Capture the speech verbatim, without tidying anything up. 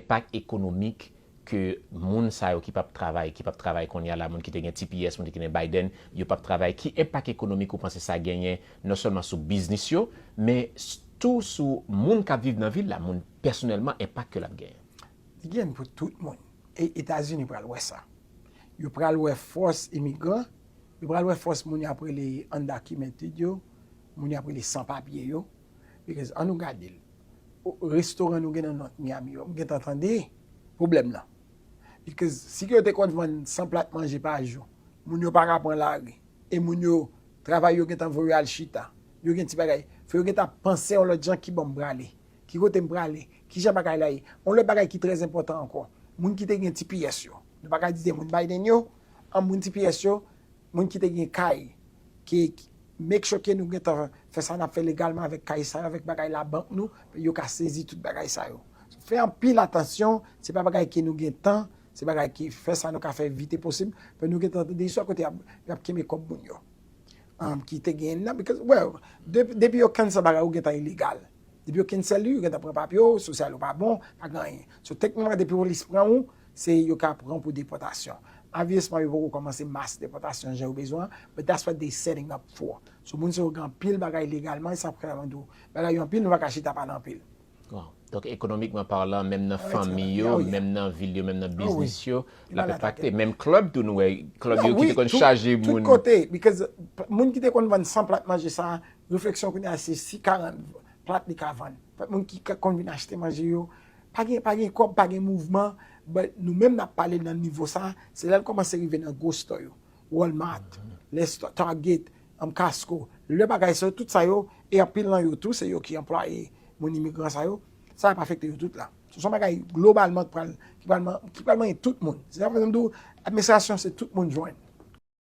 enpak ekonomik ke moun sa yo ki p ap travay, ki p ap travay kounye a la, moun ki te gen T P S, moun ki te gen Biden, yo p ap travay, ki enpak ekonomik ou panse sa genyen non sèlman sou biznis yo, men tou sou moun k ap viv nan vil la, moun pèsonèlman, enpak ke l ap genyen? Li gen pou tout moun. E Etazini pral wè sa. Yo pral wè fòs imigran, yo pral wè fòs moun y ap rele undocumented yo, moun y ap rele san papye yo. Because, an nou gade l. Restoran nou gen nan North Miami yo, m gentan tande pwoblèm nan. Because si ke yo te konn vann san plat manje pa jou, moun yo pa ka pran lari. E moun yo, travay yo gentan voye al chita. Yo gen ti bagay. Fò yo gentan panse yon lòt jan ki bò m prale. Ki kote m prale? Ki jan bagay la ye? Yon lòt bagay ki trè enpòtan ankò. Moun ki te gen T P S yo. Nou pa ka di se moun Biden yo, an moun T P S yo, moun ki te gen kay. Ki, ki make sure ke nou gentan fè sa n ap fè legalman avèk kay sa yo, avèk bagay labank nou, yo ka sezi tout bagay sa yo. Fè anpil atansyon, se pa bagay ke nou gen tan, se bagay ki fè sa nou ka fè vite posib, pou nou gentan tande istwa kote y ap, y ap kenbe kòb moun yo. Um, ki te gen nan, because, well, depi, depi yo cancel bagay ou gentan ilegal. Depi yo cancel li, yo gentan pran papye w, sosyal ou pa bon, pa gen anyen. So, teknikman, depi polis pran ou, se yo ka pran pou depòtasyon. Obviously, yo poko kòmanse mas depòtasyon jan yo bezwen, but that's what they setting up for. So, moun sa yo gen anpil bagay legalman, e sa k fè mwen di w, bagay yo anpil, nou pa ka chita pale anpil. Wow. Donk, ekonomikman palan, menm nan fanmi yo, menm nan vil yo, menm nan biznis yo, l ap enpakte. Menm klèb tou, nou wè, klèb yo ki te konn chaje moun. Tout kote, because moun ki te konn vann san plat manje sa, refleksyon kounye a se si karant plat li ka vann. Fèt moun ki konn vin achte manje yo, pa gen, pa gen kòb, pa gen mouvman, but nou menm n ap pale nan nivo sa, se lè l kòmanse rive nan gwo store yo. Walmart, les Target, um, Costco. Lè bagay sa yo, tout sa yo, e anpil nan yo tou, se yo ki anplwaye moun imigran sa yo, sa ap afekte yo tout la. Se yon bagay globalman ki pral, ki pral, ki pral manyen tout moun. Se sa k fè m di w, administrasyon se tout moun jwenn.